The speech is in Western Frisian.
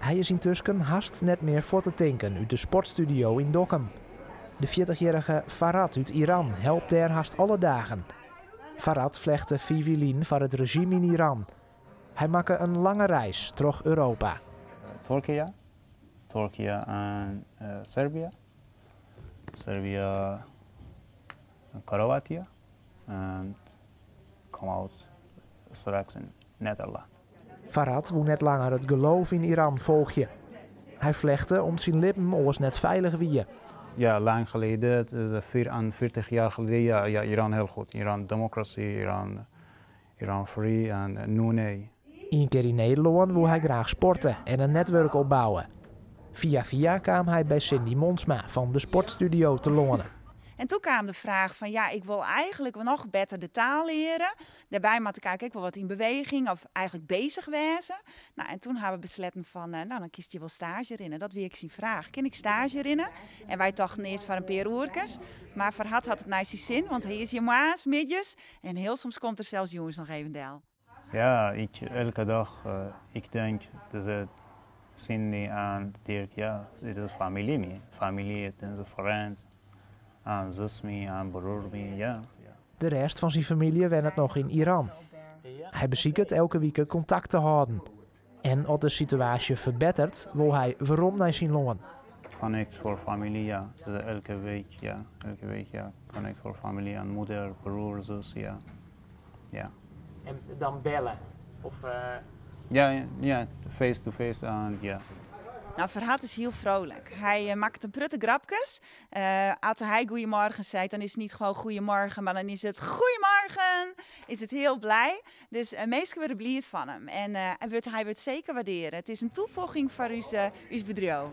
Hy is yntusken hast net mear fuort te tinken út de sportstudio yn Dokkum. De 40-jierrige Farad út Iran helpt dêr hast alle dagen. Farad flechte 5 jier lyn foar it rezjym yn Iran. Hy makke in lange reis troch Europa. Turkije, Turkije en Servië, Servië, Kroatië en kom uit straks in Nederland. Farad woe net langer it geloof yn Iran folgje. Hy flechte om't syn libben oars net feilich wie. Ja, lang geleden, 44 jaar geleden, ja, Iran heel goed. Iran democratie, Iran free en nu nee. Ien kear yn Nederlân woe hy graach sporte en in netwurk opbouwe. Fia fia kaam hy by Cindy Monsma fan de sportstudio telâne. En toen kwam de vraag van ja, ik wil eigenlijk wel nog beter de taal leren. Daarbij moet ik eigenlijk ook wel wat in beweging of eigenlijk bezig wezen. Nou, en toen hebben we besletten van, nou, dan kiest je wel stage rinnen. Dat wie ik zijn vraag. Kin ik stage rinnen? En wy tochten earst foar in pear oerkes. Mar Farhad hat it nei syn sin, want hy is hjir moarns, middeis. En hiel soms komt er sels jûns noch even del. Ja, ik, elke dag, ik denk dat het Cindy en Dirk, ja, het is familie me. Familie, het is een vriend. En zus me en broer me, ja. De rest fan syn famylje wennet noch yn Iran. Hy besiket elke wike kontakt te hâlden. En as de situaasje ferbetteret, wol hy werom nei syn lân. Connect voor familie, ja. Dus elke week, ja. Elke week, ja. Connect voor familie en moeder, broer, zus, ja. Ja. En dan belle? Of, Ja, face to face en ja. Nou, Farhad is hiel freonlik. Hy makket in protte grapkes. As hy goedemorgen seit, dan is it net gewoan goedemorgen, mar dan is it goedemorgen. Is it hiel bliid. Dus minsken wurde bliid fan him. En hy wurdt seker wurdearre. It is in tafoeging foar ús bedriuw.